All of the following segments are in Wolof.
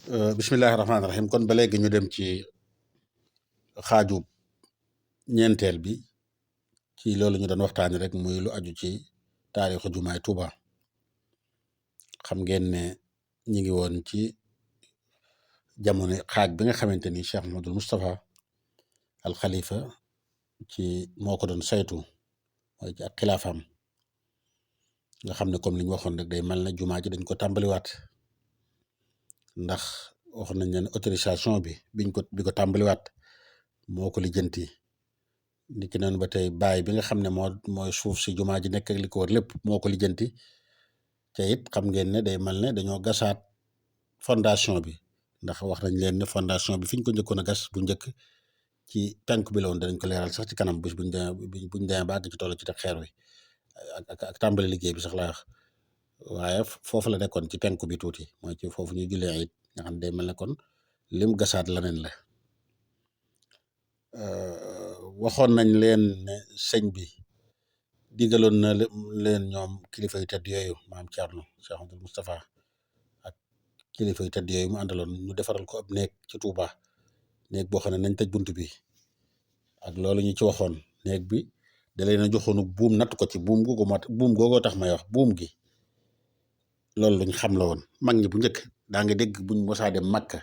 bismillahi rahmaani rahim kon ba léegi ñu dem ci xaaju ñeenteel bi ci loolu ñu doon waxtaani rek muy lu aju ci taarixu jumaay Tuuba. xam ngeen ne ñi ngi woon ci jamono xaaj bi nga xamante ni Cheikh Mouhamadoul Moustapha al Khalifa ci moo ko doon saytu mooy ci ak xilaafam nga xam ne comme li ñu waxoon rek day mel na jumaa ji dañ ko tàmbaliwaat ndax wax nañ leen autorisation bi ko tàmbaliwaat moo ko lijjanti niki noonu ba tey baay bi nga xam ne mooy suuf si jumaa ji nekk ak li ko wër lépp moo ko lijjanti te it xam ngeen ne day mel ne dañoo gasaat fondation bi ndax wax nañ leen ne fondation bi fi ñu ko njëkkoon a gas bu njëkk ci penk bi la woon danañ ko leeral sax ci kanam bis buñ demee ba àgg ci toll ci teg xeer wi ak tàmbali liggéey bi sax laa wax waaye foofu la nekkoon ci penku bi tuuti mooy ci foofu ñuy jullee it nga xam ne day mel ne kon lim gasaat leneen la waxoon nañ leen ne sëñ bi digaloon na leen ñoom kilifa yu tedd yooyu maam Thierno Cheikh Abdoul Moustapha ak kilifa yu tedd yooyu mu àndaloon ñu defaral ko ab néeg ci Touba néeg boo xam ne nañ tëj bunt bi ak loolu ñu ci waxoon néeg bi da leen a joxoonu buum natt ko ci buum googoo tax may wax buum gi loolu luñ xam la woon mag ñi bu njëkk daa nga dégg buñ mosaa dem Makka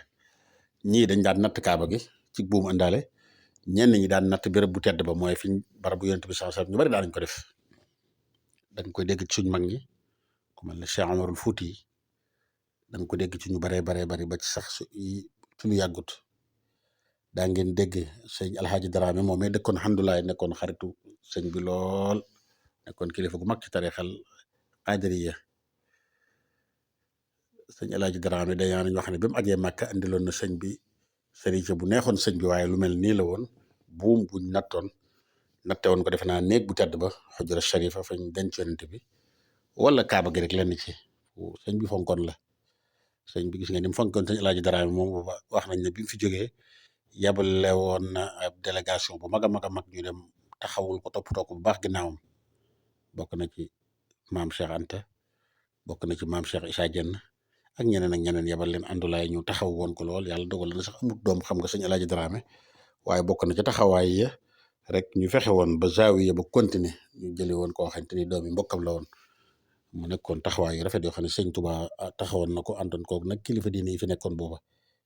ñii dañ daan natt kaaba gi ci buum àndaale ñenn ñi daan natt béréb bu tedd ba mooy fiñ barab bu yonent bi sallallahu alayhi wasallam ñu bari daanañ ko def dañ koy dégg ci suñ mag ñi ku mel ne Cheikh Amarul Fouti dañ ko dégg ci ñu baree bari ba ci sax ci lu yàggut daa ngeen dégg sëñ Alxaaji Daraame moom mais dëkkoon Hamdulaay nekkoon xaritu sëñ bi lool nekkoon kilifa gu mag ci tarixal Qaadiriya sëñ Alxaaji Daraame dañaa nañ wax ne ba mu ajee Màkka andiloon na sëñ bi sëriñ bu neexoon sëñ bi waaye lu mel nii la woon buum buñ natte woon ko defe naa néeg bu tedd ba xujra sharifa fañ denc yonent bi wala kaaba gi rek lenn ci sëñ bi fonkoon la sëñ bi gis nga ni mu fonkoon sëñ Alaaji Daraame moom wax nañ ne bi mu fi jógee yabale woon na ab délégation bu mag a mag ñu dem taxawul ko toppatoo ko bu baax ginnaawam bokk na ci maam Cheikh Anta bokk na ci maam Cheikh Issa Diène ak ñeneen yabal leen àndulaay ñu taxaw woon ko lool yàlla dogal na sax amut doom xam nga sëñ Alaaji Daraame waaye bokk na ci taxawaay ya rek ñu fexe woon ba zaawiya ba continuer ñu jëli woon koo xamante ni doomi mbokkam la woon mu nekkoon taxawaay yu rafet yoo xam ne sëñ Touba taxawoon na ko àndoon koog nag kilifa diine yi fi nekkoon booba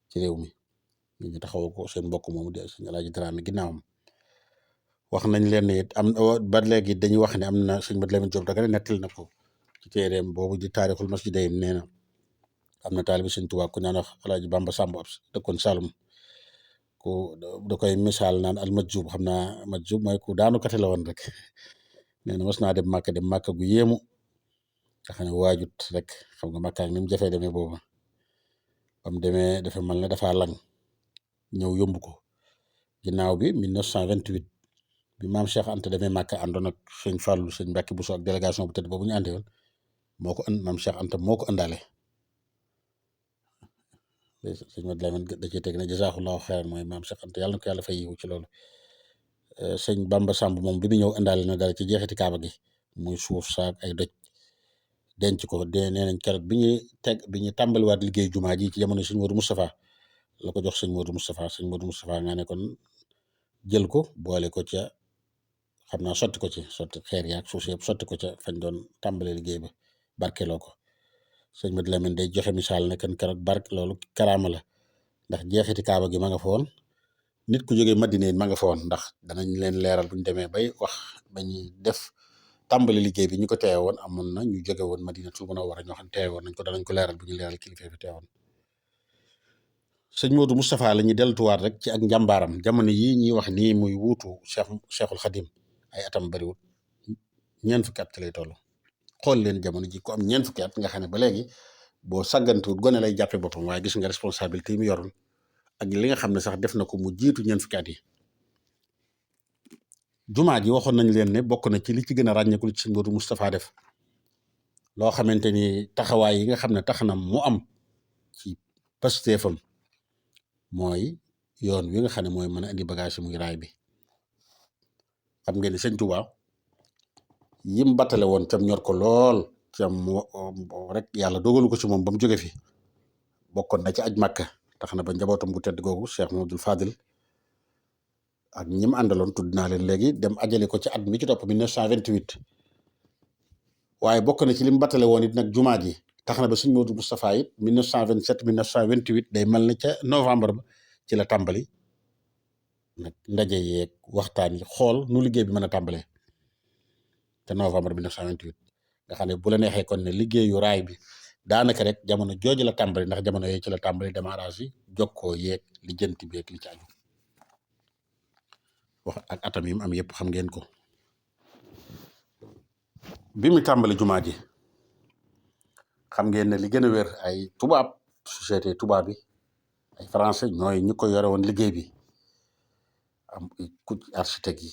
ci réew mi ñu taxawoo ko seen mbokk moomu di sëñ Alaaji Daraame ginnaawam wax nañ leen it am ba léegi dañuy wax ne am na sëñ Mat Lamin Jóob Dagana nettali na ko ci téeréem boobu di taarixul masjidayn nee na am na taalibi sëñ Touba ku ñaan wax Alaaji Bamba Samb ab dëkkoon Saalum ku da koy misaal naan al majjub xam naa majjub mooy ku daanu kate la woon rek nee na mas naa dem màkk gu yéemu nga xam ne waajut rek xam nga màkk ak ni mu jafee demee booba bam demee dafa mel ne dafa lang ñëw yóbbu ko ginnaaw bi 1928 bi maam Cheikh Anta demee màkk àndoon ak sëñ Fallou sëñ Mbàkke Bousso ak délégation bu tëdd boobu ñu àndee woon maam Cheikh Anta moo ko àndaale sëñ Mat Lamin da ciy teg ne jasaaxullahu xayran mooy maam Cheikh Anta yàlla na ko yàlla fay yiwu ci loolu sëñ Bamba Samb moom bi mu ñëw indaale na dara ci jeexiti kaaba gi muy suuf saak ay doj denc ko nee nañ keroog bi ñuy tàmbaliwaat liggéey jumaa ji ci jamono sëñ Modou Moustapha la ko jox sëñ Modou Moustapha nga ne kon jël ko boole ko ca xam naa sotti xeer yaak suuf si yëpp sotti ko ca fañ doon tàmbale liggéey ba barkeloo ko sëñ Mat Lamin day joxe misaal ne kan keroog loolu karaama la ndax jeexiti kaaba gi ma nga fa woon nit ku jógee Madina it ma nga fa woon ndax danañ leen leeral buñ demee bay wax bañuy def tàmbali liggéey bi ñu ko teewe woon amoon na ñu jóge woon Madinatul Munawwara ñoo xam ne teewe woon nañ ko danañ ko leeral bu ñu leeral kilifa fi teewoon sëñ Modou Moustapha la ñuy deltuwaat rek ci ak njàmbaaram jamono yii ñuy wax nii muy wuutu Cheikhul Khadim ay atam bariwul ñeent fukki at ci lay toll xool leen jamono ji ko am ñeent fukki at nga xam ne ba léegi boo sàggantuwut gone lay jàppe boppam waaye gis nga responsabilité yi mu yoroon ak li nga xam ne sax def na ko mu jiitu ñeent fukki at yi jumaa ji waxoon nañ leen ne bokk na ci li ci gën a ràññeeku li ci sëñ Modou Moustapha def loo xamante ni taxawaay yi nga xam ne tax na mu am ci pasteefam mooy yoon wi nga xam ne mooy mën a indi bagage yi muy raay bi xam ngeen ni sëñ Touba yim battale woon tam ñor ko lool cam rek yàlla dogalu ko ci moom ba mu jóge fi bokkoon na ci aj Makka tax na ba njabootam gu tedd googu Cheikh Mamadou Fadil ak ñi mu àndaloon tudd naa leen léegi dem ajale ko ci at mi ci topp 1928 waaye bokk na ci li mu battale woon it nag jumaa ji tax na ba sëñ Modou Moustapha it 1927 1928 day mel ni ca novembre ba ci la tàmbali nag ndaje yeeg waxtaan yi xool nu liggéey bi mën a tàmbalee te novembre 1928 nga xam ne bu la neexee kon ne liggéeyu raay bi daanaka rek jamono jooju la tàmbali ndax jamono yooyu ci la tàmbali démarrage yi jokkoo yeeg li jënti beeg li ci aju wax ak atam yi mu am yëpp xam ngeen ko bi mu tàmbali jumaa ji xam ngeen ne li gën a wér ay tubaab société tubaab bi ay français ñooy ñi ko yore woon liggéey bi am ku architecte yi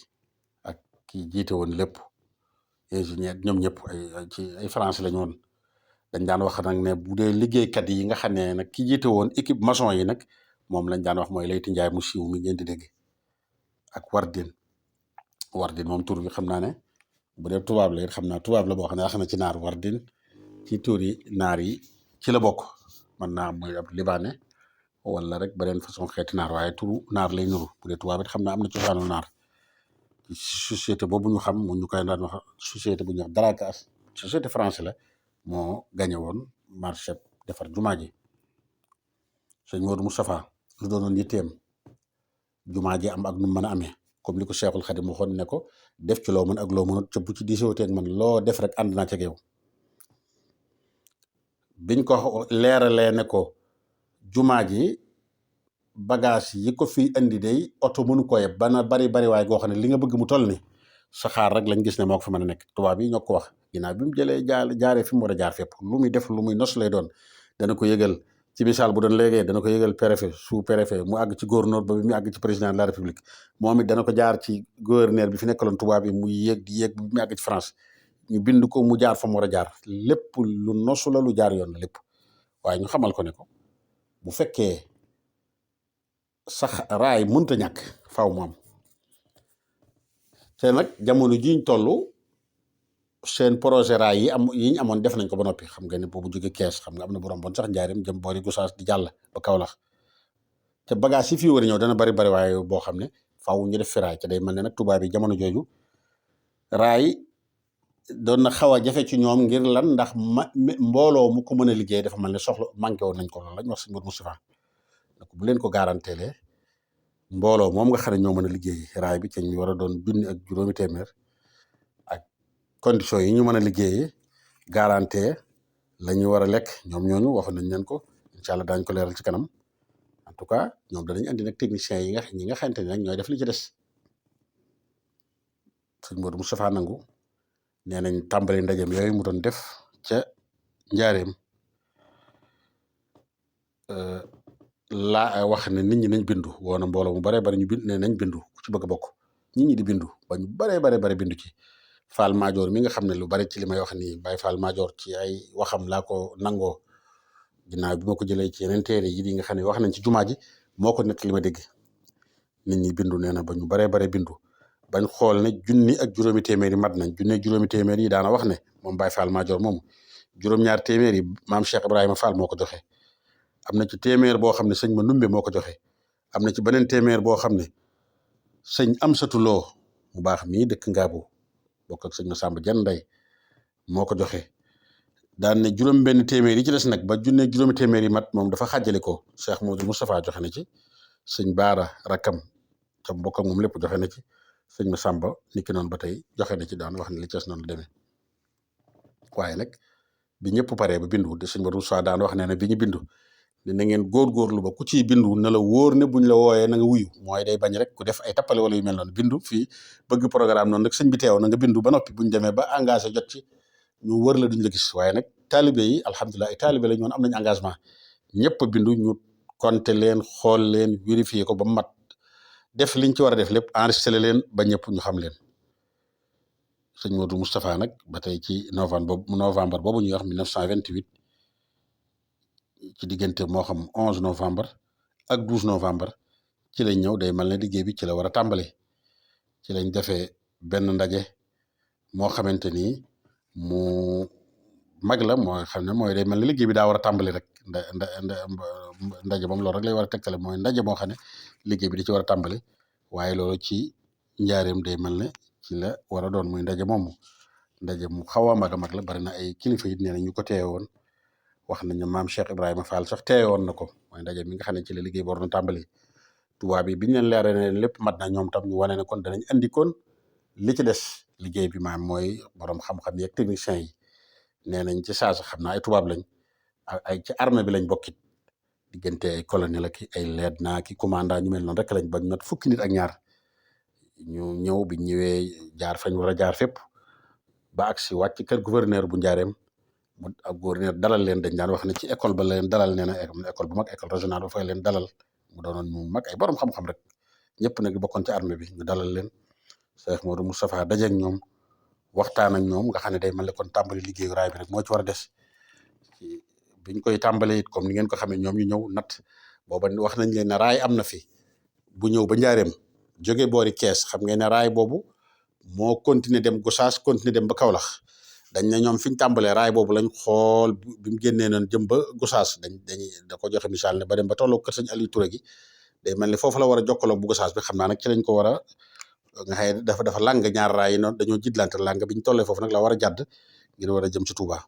ak ki jiite woon lépp ingénieur ñoom ñëpp ay français la ñu woon dañ daan wax nag ne bu dee liggéeykat yi nga xam ne nag ki jiite woon équipe maçon yi nag moom lañ daan wax mooy Leyti Njaay mu siiw mi ngeen di dégg ak Wardin moom tur bi xam naa ne bu dee tubaab la it xam naa tubaab la boo xam ne wax na ci naar Wardin ci tur yi naar yi ci la bokk mën naa mooy ab libaane wala rek beneen façon xeeti naar waaye turu naar lay nuru bu dee tubaab it xam naa am na cosaanu naar ci société boobu ñu xam mu ñu koy daan wax société bu ñuy wax Dracas société français la moo gañe woon marché defar jumaa ji sëñ Modou Moustapha lu doonoon yitteem jumaa ji am ak nu mën a amee comme li ko Cheikhul Khadim waxoon ne ko def ci loo mën ak loo mënut ca bu ci diisooteeg man loo def rek ànd naa ca yow biñ ko leeralee ne ko jumaa ji bagage yi ko fi indi day oto mënu ko yeb bana bari waaye goo xam ne li nga bëgg mu toll ni saxaar rek lañ gis ne moo ko fa mën a nekk tubaab yi ñoo ko wax ginnaaw bi mu jëlee jaaree fi mu war a jaar fépp lu muy def lu muy nos lay doon dana ko yëgal ci misaal bu doon léegi dana ko yëgal préfet sous préfet mu àgg ci gouverneur ba bi mu àgg ci président de la république moom it dana ko jaar ci gouverneur bi fi nekkaloon tubaab yi muy yéeg di yéeg bi mu àgg ci France ñu bind ko mu jaar fa mu war a jaar lépp lu nosu la lu jaar yoon la lépp waaye ñu xamal ko ne ko bu fekkee sax raay mënta ñàkk faaw mu am te nag jamono jiñ toll seen projet raay yi ñu amoon def nañ ko ba noppi xam nga ne boobu jóge Kees xam nga am na bu romboon sax Njaaréem jëm boori Gosaas di jàll ba Kaolack te bagage yi fii war a ñëw dana bari waaye boo xam ne faaw ñu def fi raay te day mel ne nag tubaab yi jamono jooju raay doon na xaw a jafe ci ñoom ngir lan ndax mbooloo mu ko mën a liggéey dafa mel ne soxla manqué woon nañ ko loolu lañ wax sëñ Modou Moustapha bu leen ko garanteelee mbooloo moom nga xam ne ñoo mën a liggéey raay bi ci ñu war a doon junni ak juróomi téeméer ak conditions yi ñu mën a liggéeyee garantie la ñu war a lekk ñoom ñooñu waxoon nañ leen ko incha allah daañu ko leeral ci kanam en tout cas ñoom danañ andi nag techniciens ñi nga xamante ne nag ñooy def li ci des sëñ Modou Moustapha nangu nee nañ tàmbali ndajem yooyu mu doon def ca Njaareem laa wax ne nit ñi nañ bindu woona mbooloo mu baree bari ñu bind ne nañ bindu ku ci bëgg a bokk nit ñi di bindu ba ñu baree bindu ci Fall Maajoor mi nga xam ne lu bari ci li may wax nii Baye Fall Maajoor ci ay waxam laa ko nangoo ginnaaw bi ma ko jëlee ci yeneen téere yi nga xam ne wax nañ ci jumaa ji moo ko nekk li ma dégg nit ñi bindu nee na ba ñu baree bindu bañ xool ne junni ak juróomi téeméer yi mat nañ junni ak juróomi téeméer yi daana wax ne moom Baye Fall Maajoor moom juróom-ñaar téeméer yi maam Cheikh Ibrahima Fall moo ko joxe am na ci téeméer boo xam ne sëñ ma numbe moo ko joxe am na ci beneen téeméer boo xam ne sëñ Amsatu Lo mu baax mii dëkk Ngaabu bokk ak sëñ ma Samba Jan Ndey moo ko joxe daan ne juróom benn téeméer yi ci des nag ba junne juróomi téeméer yi mat moom dafa xàjjale ko Cheikh Modou Moustapha joxe na ci sëñ Baara rakkam ca mbokk ak moom lépp joxe na ci sëñ ma Samba niki noonu ba tey joxe na ci daan wax ne li ci des noonu la demee waaye nag bi ñëpp paree ba bindu de sëñ Modou Moustapha daan wax ne bi ñu bindu na ngeen góorgóorlu ba ku ciy bindu na la wóor ne buñ la wooyee na nga wuyu mooy day bañ rek ku def ay tappale wala yu mel noonu bindu fii bëgg programme noonu nag sëñ bi teew na nga bindu ba noppi buñ demee ba engagé jot ci ñu wër la duñ la gis waaye nag taalibe yi alhamdulilah ay taalibe la ñoon am nañ engagement ñëpp a bindu ñu compter leen xool leen vérifier ko ba mat def liñ ci war a def lépp enregistré leen ba ñëpp ñu xam leen sëñ Modou Moustapha nag ba tey ci novembre boobu ñuy wax 1928 ci diggante moo xam 11 novembre ak 12 novembre ci lañ ñëw day mel ne liggéey bi ci la war a tàmbale ci lañ defee benn ndaje moo xamante ni mu mag la moo xam ne mooy day mel ne liggéey bi daa war a tàmbali rek ndaje moom loolu rek lay war a tegtale mooy ndaje moo xam ne liggéey bi di ci war a tàmbali waaye loolu ci njaareem day mel ne ci la war a doon muy ndaje moomu ndaje mu xaw a mag a mag la bari na ay kilifa yi nee na ñu ko teewe woon wax nañ ne maam Cheikh Ibrahima Fall sax teewe woon na ko mooy ndaje mi nga xam ne ci la liggéey bi war na tàmbali tubaab yi biñ leen leeree ne lépp mat na ñoom tam ñu wane ne kon danañ andi kon li ci des liggéey bi maam mooy borom xam-xam yi ak techniciens yi nee nañ ci saasa xam naa ay tubaab lañ ay ci armée bi lañ bokkit diggante ay colonel ak ay lieutenant ki commandant ñu mel noonu rek lañ bañ mat fukki nit ak ñaar ñu ñëw biñ ñëwee jaar fañ war a jaar fépp ba agsi wàcc kër gouverneur bu njaareem mu ak gouverneur dalal leen dañ daan wax ne ci école ba leen dalal nee na école bu mag école régionale ba fay leen dalal mu doonoon ñu mag ay borom xam-xam rek ñëpp nag di bokkoon ci armée bi ñu dalal leen Cheikh Modou Moustapha dajeeg ñoom waxtaan ak ñoom nga xam ne day mel ne kon tàmbali liggéeyu raay bi rek moo ci war a des biñ koy tàmbalee it comme ni ngeen ko xamee ñoom ñu ñëw natt booba wax nañ leen ne raay am na fi bu ñëw ba njaareem jóge boori Kees xam ngeen ne raay boobu moo continuer dem Gossas continuer dem ba Kaolack dañ ne ñoom fi ñu tàmbalee raay boobu lañ xool bi mu génnee noonu jëm ba Gossas dañuy da ko joxe misaal ne ba dem ba tolloo kër sëñ Aliou Touré gi day mel ni foofu la war a jokkaloo bu Gossas bi xam naa nag ci lañ ko war a nga xëy dafa làng ñaar raay yi noonu dañoo jiitlante làng bi ñu tollee foofu nag la war a jàdd ngir war a jëm ci Touba.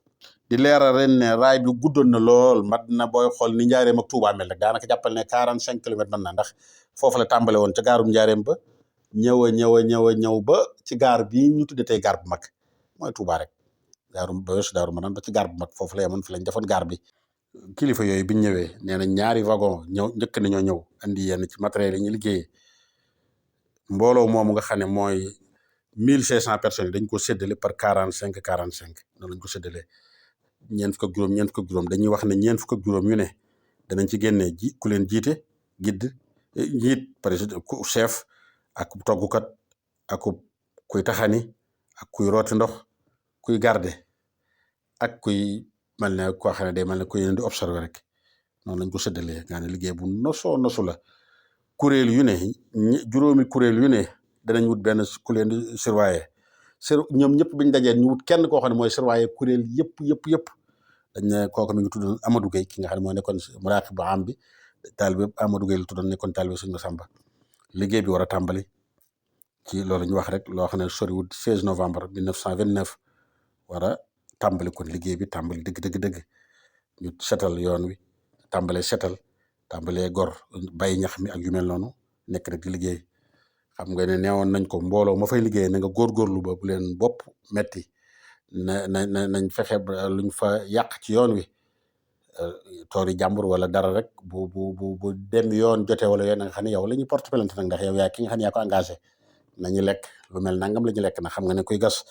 di leeral ren ne raay bi guddoon na lool mat na booy xool ni njaareem ak Touba mel rek daanaka jàppal ne 45 kilomètres mën na ndax foofu la tàmbale woon ca gaarum njaareem ba ñëw ba ci gaar bii ñu tudde tey gaar bu mag mooy Touba rek gaarum ba weesu daaru ma naan ba ci gaar bu mag foofu la yemoon fi lañ defoon gaar bi kilifa yooyu biñ ñëwee nee na ñaari wagon njëkk nañoo ñëw andi yenn ci matériel yi ñu liggéeyee mbooloo moomu nga xam ne mooy 1500 personnes yi dañ ko séddale par 45 noonu lañ ko séddalee ñeent fukk ak juróom dañuy wax ne ñeent fukk ak juróom yu ne danañ ci génnee ku leen jiite njiit président chef ak toggukat ak kuy taxani ak kuy rooti ndox kuy garde ak kuy mel ne koo xam ne day mel ne kuy leen di observer rek noonu lañ ko séddalee nga ne liggéey bu nosu la kuréel yu ne juróomi kuréel yu ne danañ wut benn ku leen di surveiller ñoom ñëpp biñ dajee ñu wut kenn koo xam ne mooy surveiller kuréel yëpp dañ ne kooku mi ngi tuddoon Amadou Gueye ki nga xam ne moo nekkoon muraqib bu am bi taalibe Amadou Gueye la tuddoon nekkoon taalibe Sëñ Massamba liggéey bi war a tàmbali ci loolu ñu wax rek loo xam ne soriwul 16 novembre 1929 war a tàmbali kon liggéey bi tàmbali dëgg ñu setal yoon wi tàmbalee gor bay ñax mi ak yu mel noonu nekk rek di liggéey xam nga ne neewoon nañ ko mbooloo ma fay liggéey na nga góorgóorlu ba bu leen bopp metti nañ fexe ba luñ fa yàq ci yoon wi toori jàmbur wala dara rek bu dem yoon jotee wala yoon nga xam ne yow la ñuy porte plainte nag ndax yow yaa ki nga xam ne yaa ko engagé nañu lekk lu mel nangam la ñu lekk nag xam nga ne koy gas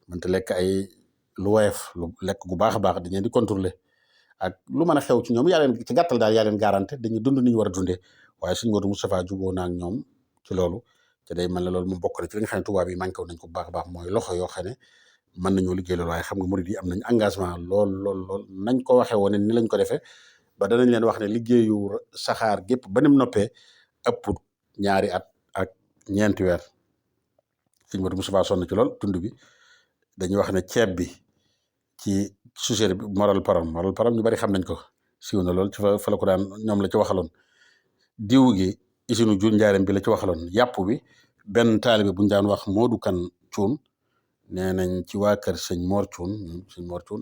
mënta lekk ay lu woyof lu lekk gu baax a baax dañ leen di contrôler ak lu mën a xew ci ñoom yaa leen ci gàttal daal yaa leen garanté dañuy dund ni ñu war a dundee waaye Sëñ Modou Moustapha juboo na ak ñoom ci loolu te day mel ne loolu mu bokk na ci li nga xam ne tubaab yi manqué nañ ko bu baax a baax mooy loxo yoo xam ne mën nañoo liggéey loolu waaye xam nga murid yi am nañ engagement lool nañ ko waxee woon ni lañ ko defee ba danañ leen wax ne liggéeyu saxaar gépp ba nim noppee ëpp ñaari at ak ñeenti weer Sëñ Modou Moustapha sonn ci lool tund bi dañuy wax ne ceeb bi ci sucère bi moral param ñu bari xam nañ ko siiw na lool ci fa la ko daan ñoom la ci waxaloon diw gi isinu jur njaareem bi la ci waxaloon yàpp bi benn taalibe bu ñu daan wax Modou Kan Cuun nee nañ ci waa kër sëñ Mor Cuun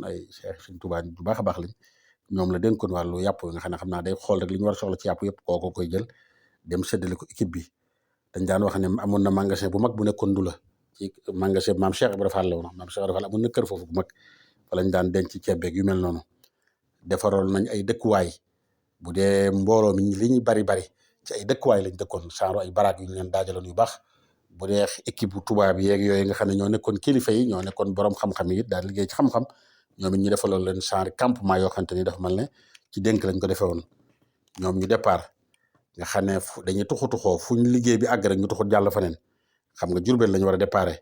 ay Cheikh Sëñ Tuubaa bu baax a baax lañ ñoom la dénkoon wàllu yàpp bi nga xam naa day xool rek li ñu war a soxla ci yàpp yëpp kooko koy jël dem séddale ko équipe bi dañ daan wax ne amoon na magasin bu mag bu nekkoon Ndula ci magasin maam Cheikh Ibrahima Fall la woon maam Cheikh Ibrahima Fall amoon na kër foofu bu mag fa lañ daan denc ceeb beeg yu mel noonu defaroon nañ ay dëkkuwaay bu dee mbooloo mi li ñu bari ci ay dëkkuwaay lañ dëkkoon genre ay baraak yu ñu leen daajaloon yu baax bu dee équipe bu tubaab yeeg yooyu nga xam ne ñoo nekkoon kilifa yi ñoo nekkoon borom xam-xam yi daal liggéey ci xam-xam ñoom it ñu defaloon leen genre campement yoo xamante ni dafa mel ne ci dénk lañ ko defee woon ñoom ñu départ nga xam ne dañuy tuxoo fuñ liggéey bi àgg rek ñu tuxut jàll faneen xam nga Jurbel lañ war a déparé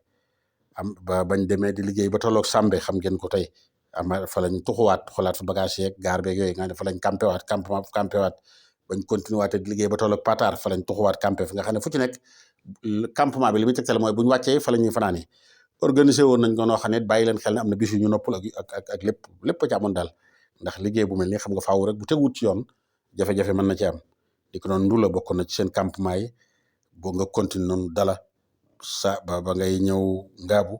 ba bañ demee di liggéey ba tolloog Sàmbe xam ngeen ko tey fa lañ tuxuwaat xolaat fa bagage yeeg gaar beeg yooyu nga xam ne fa lañ campé waat bañ continué waatee di liggéey ba tolloog Pataar fa lañ tuxuwaat campé fi nga xam ne fu ci nekk campement bi li muy tegtal mooy bu ñu wàccee fa la ñuy fanaani organisé woon nañ ko noo xam ne bàyyi leen xel ne am na bis yu ñu noppal ak lépp ci amoon daal ndax liggéey bu mel nii xam nga faaw rek bu teguwut ci yoon jafe-jafe mën na ci am di ko noonu ndula bokk na ci seen campement yi boo nga continuer noonu dala ba ngay ñëw ngaabu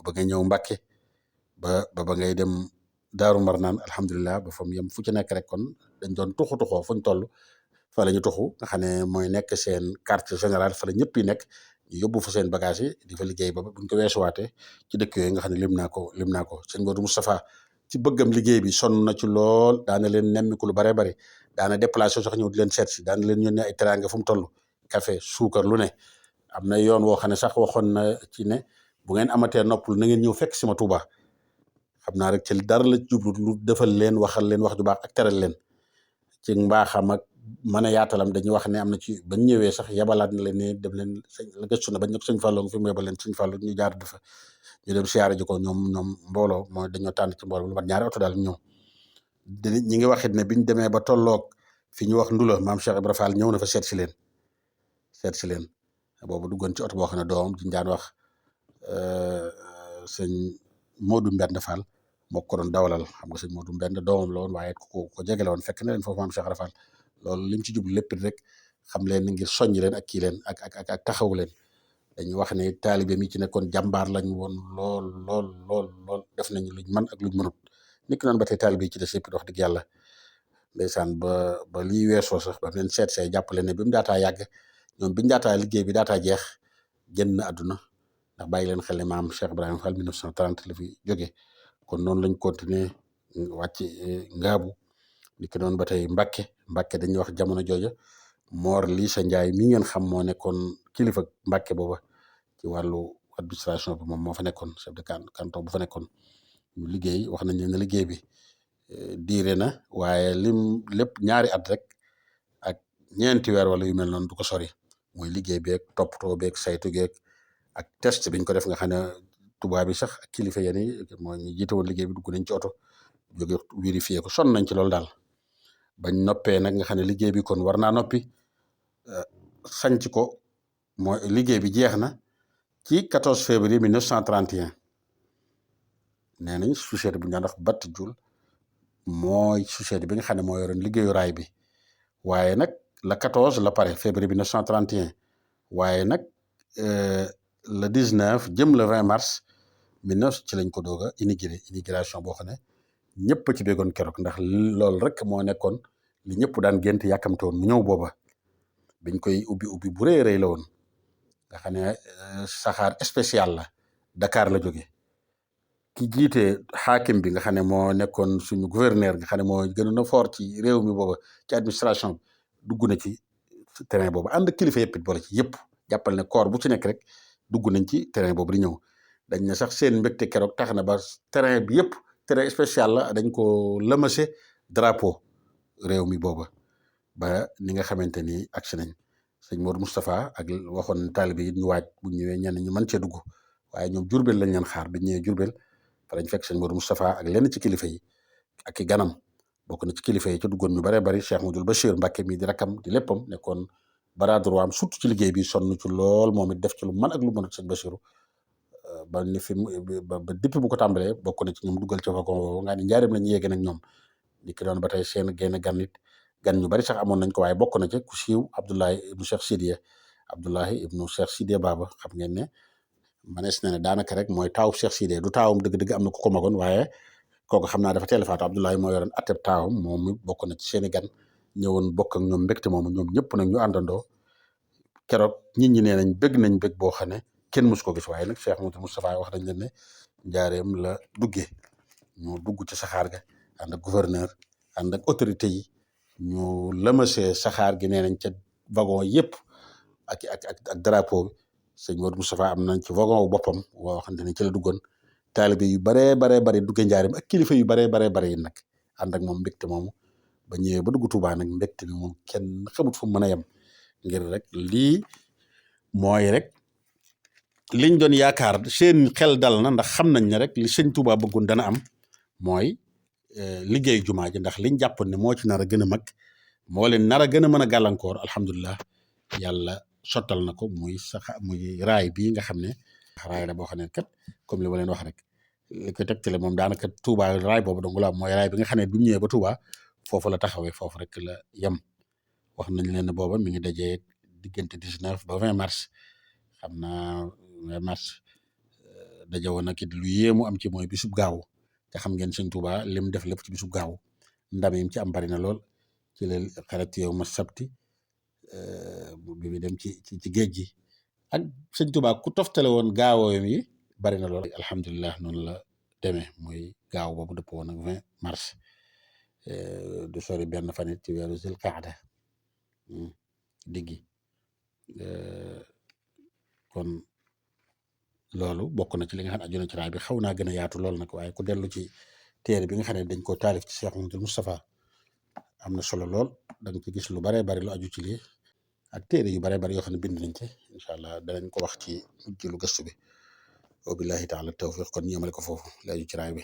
ba ngay ñëw Mbàkke ba ngay dem Daaru Marnaan alhamdulilah ba fa mu yem fu ci nekk rek kon dañ doon tuxoo fuñ toll fa la ñu tuxu nga xam ne mooy nekk seen quartier général fa la ñëpp yi nekk ñu yóbbu fa seen bagage yi di fa liggéey ba buñ ko weesuwaatee ci dëkk yooyu nga xam ne lim naa ko sëñ Modou Moustapha ci bëggam liggéey bi sonn na ci lool daana leen nemmiku lu bare bari daana déplacé sax ñëw di leen seet si daana leen yónnee ay teraanga fu mu toll café suukar lu ne am na yoon woo xam ne sax waxoon na ci ne bu ngeen amatee noppul na ngeen ñëw fekk si ma Touba xam naa rek ci dara la jublu lu defal leen waxal leen wax ju baax ak teral leen ci mbaaxam ak mën a yaatalam dañuy wax ne am na ci bañ ñëwee sax yabalaat na leen ne dem leen la gëstu na bañ ñëpp sëñ Fallou nga fi mu yebal leen sëñ Fallou ñu jaar dafa ñu dem siyaare ji ko ñoom mbooloo mooy dañoo tànn ci mbooloo lu mat ñaari oto daal ñëw ñi ngi waxit ne biñ demee ba tolloog fi ñu wax ndula maam Cheikh Ibra Fall ñëw na fa seet si leen boobu duggoon ci oto boo xam ne doomam diñ daan wax sëñ Modou Mbend Fall moo ko doon dawalal xam nga sëñ Modou Mbend doomam la woon waaye ko jegele woon fekk na leen foofu maam Cheikh Ibra Fall loolu lim ci jublu lépp rek xam leen ngir soññ leen ak kii leen ak taxaw leen dañuy wax ne taalibe mi ci nekkoon jàmbaar lañ woon lool def nañu luñ mën ak luñ mënut niki noonu ba tey taalibe yi ci des yëpp wax dëgg yàlla ndeysaan ba lii weesoo sax ba leen seet see jàppale ne bi mu daataa yàgg ñoom biñu daataa liggéey bi daataa jeex génn na àdduna ndax bàyyi leen xel ne maam Cheikh Ibrahima Fall 1930 la fi jóge kon noonu lañ continuer wàcc ngaabu niki noonu ba tey Mbàkke dañuy wax jamono jooja Mor Lissa Ndiaye mi ngeen xam moo nekkoon kilifa Mbàkke booba ci wàllu administration bi moom moo fa nekkoon chef de canton bu fa nekkoon ñu liggéey wax nañ ne liggéey bi diire na waaye lim lépp ñaari at rek ak ñeenti weer wala yu mel noonu du ko sori mooy liggéey beeg toppatoo beeg saytu geeg ak test biñ ko def nga xam ne tubaab bi sax ak kilifa yéen yi mooy ñu jiite woon liggéey bi dugg nañ ci oto jóge vérifié ko sonn nañ ci loolu daal bañ noppee nag nga xam ne liggéey bi kon war naa noppi sanc ko mooy liggéey bi jeex na ci 14 février 1931 nee nañ société bu ñu daan wax Batt Jul mooy société bi nga xam ne moo yoroon liggéeyu raay bi waaye nag la 14 la pare février 1931 waaye nag le 19 jëm le 20 mars 19 ci lañ ko doog a immigration boo xam ne ñëpp ci béggoon keroog ndax loolu rek moo nekkoon li ñëpp daan gént yàkkamte woon mu ñëw booba biñ koy ubbi bu rëy la woon nga xam ne saxaar spécial la Dakar la jóge ki jiite xaakim bi nga xam ne moo nekkoon suñu gouverneur nga xam ne moo gënoon a fort ci réew mi booba ci administration bi dugg na ci terrain boobu ànd kilifa yëpp it boole ci yëpp jàppal ne corps bu ci nekk rek dugg nañ ci terrain boobu di ñëw dañ ne sax seen mbégte keroog tax na ba terrain bi yëpp terrain spécial la dañ ko lëmase drapeau réew mi booba ba ni nga xamante ni agsi nañ sëñ Modou Moustapha ak waxoon taalibe yi ñu waaj bu ñëwee ñenn ñu mën cee dugg waaye ñoom Jurbel lañ leen xaar bi ñëwee Jurbel fa lañ fekk sëñ Modou Moustapha ak lenn ci kilifa yi ak i ganam bokk na ci kilifa yi ca duggoon ñu bare bari Cheikh Mouhamadoul Bachir Mbacké mi di rakkam di léppam nekkoon bras droit am surtout ci liggéey bi sonn ci lool moom it def ci lu mën ak lu mënut sëñ Bachiru ba ni fi ba depuis bu ko tàmbalee bokk na ci ñoom duggal ci wagon woowu nga ni njaareem la ñu yéegee nag ñoom ni ki doon ba tey seen génn gan nit gan ñu bari sax amoon nañ ko waaye bokk na ci ku siiw Abdoulaye ibnu Cheikh Sidiye Baba xam ngeen ne manees na ne daanaka rek mooy taawu Cheikh Sidiye du taawam dëgg-dëgg am na ku ko magoon waaye kooku xam naa dafa teel a faatu Abdoulaye moo yoroon atteb taawam moom mi bokk na ci seeni gan ñëwoon bokk ak ñoom mbégte moomu ñoom ñëpp nag ñu àndandoo keroog nit ñi nee nañ nañ bég boo xam ne kenn mus ko gis waaye nag Cheikh Mouhamadoul Moustapha wax nañ leen ne njaareem la duggee ñu dugg ci saxaar ga ànd ak gouverneur ànd ak autorité yi ñu lëmasee saxaar gi nee nañ ca wagon yëpp ak drapeau bi sëñ Modou Moustapha am nañ ci wagon wu boppam woo xamante ne ci la duggoon taalibe yu baree duggee njaareem ak kilifa yu baree yi nag ànd ak moom mbégte moomu ba ñëwee ba dugg Touba nag mbégte bi moom kenn xamut fu mu mën a yem ngir rek lii mooy rek liñ doon yaakaar seen xel dal na ndax xam nañ ne rek li sëñ Touba bëggoon dana am mooy liggéeyu jumaa ji ndax liñ jàppoon ne moo ci nar a gën a mag moo leen nar a gën a mën a gàllankoor alhamdulilah yàlla sottal na ko muy raay bii nga xam ne raay la boo xam ne kat comme li ma leen wax rek li koy tegtale moom daanaka Touba raay boobu dong la am mooy raay bi nga xam ne bi mu ñëwee ba Touba foofu la taxawee foofu rek la yem wax nañ leen ne booba mi ngi dajee diggante 19 ba 20 mars xam naa 20 mars daje woon nag it lu yéemu am ci mooy bisub gaaw te xam ngeen sëñ Touba lim def lépp ci bisub gaaw ndam yi ci am bari na lool ci la xarat yow ma sabti bi mu dem ci géej gi ak sëñ Touba ku toftale woon gaawooyam yi bari na lool. alhamdulilah noonu la demee mooy gaaw boobu dëpp woon ak 20 mars du sori benn fan it ci weeru zil qaada diggi kon loolu bokk na ci li nga xam ne aju na ci raay bi xaw naa gën a yaatu lool nag waaye ku dellu ci téere bi nga xam ne dañ koo taalif ci Cheikh Mouhamadoul Moustapha am na solo lool da nga ci gis lu baree bari lu aju ci lii ak téere yu baree bari yoo xam ne bind nañ ci incha allah danañ ko wax ci lu gëstu bi wa billahi taala tawfiq kon ñu amale ko foofu li aju ci raay bi